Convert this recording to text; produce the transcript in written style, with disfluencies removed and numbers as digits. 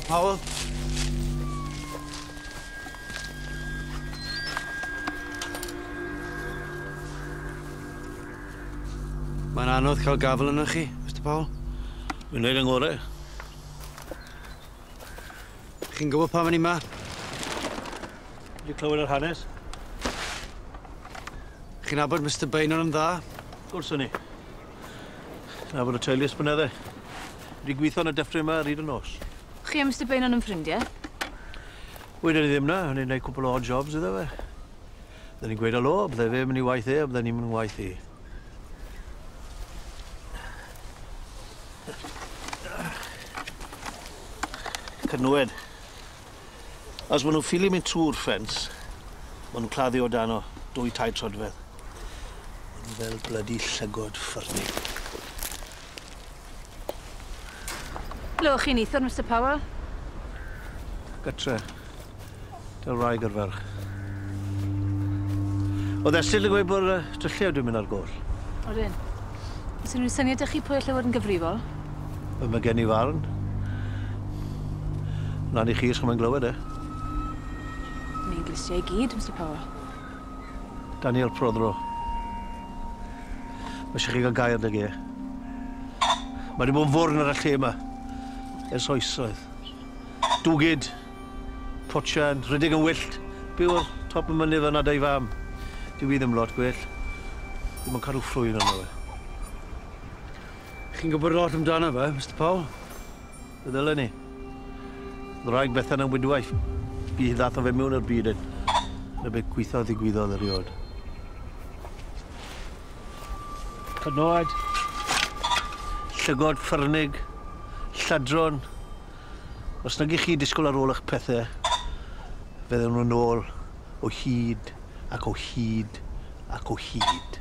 Powell. Mae'n anodd cael gafel ynoch chi, Mr Powell. Fi'n neud yng ngorau. Chi'n gwybod pam o'n i 'ma? Wedi clywed yr hanes? Chi'n nabod Mr Beynon yn dda? Gwrs o'n i. Nabod y teulu ers blynydde. Wedi gweithio yn y dyffryn yma ar hyd y nos. Chi a Mr Beynon yn ffrindiau? Wedyn ni ddim na, o'n i'n neud cwpl o odd jobs iddo fe. Bydden ni'n gweud helo, bydde fe mynd i waith e, a bydden ni'n mynd i waith i. Cynwed. Os maen nhw'n ffili mynd trwy'r ffens, maen nhw'n claddu o dan o 2-3 troedfedd. Maen nhw fel blydi llygod ffyrnig. Ble o'ch chi'n neithiwr, Mr Powell? Gytre. Dy'r wraig a'r ferch. Oedd Esyll yn gweud bod tyllau wedi mynd ar goll. Odyn. Oes unrhyw syniad 'da chi pwy alle fod yn gyfrifol? Wel, mae gen i farn. Lan i chi os chi'n glywed e. Ni'n glustiau i gyd, Mr Powell. Daniel Prothero. Mae eisiau chi gael gair 'dag e. Mae wedi bod yn fwrn ar y lle yma. Ers oesoedd. Dwgyd, potsian, rhedeg yn wyllt. Byw ar top y mynydd yna 'da'i fam. Dyw hi ddim lot gwell. Ddim yn cadw ffrwyn arno fe. Chi'n gwybod lot amdano fe, Mr Powell? Fe ddylen ni. Wraig Bethan yn widwife. Bu hi ddath o fe mewn i'r byd hyn. Na beth gwitho ddigwyddodd erioed. Cynwed, llygod ffyrnig, lladron. Os nag i chi disgwyl ar ôl eich pethau, fydden nhw'n ôl o hyd ac o hyd ac o hyd.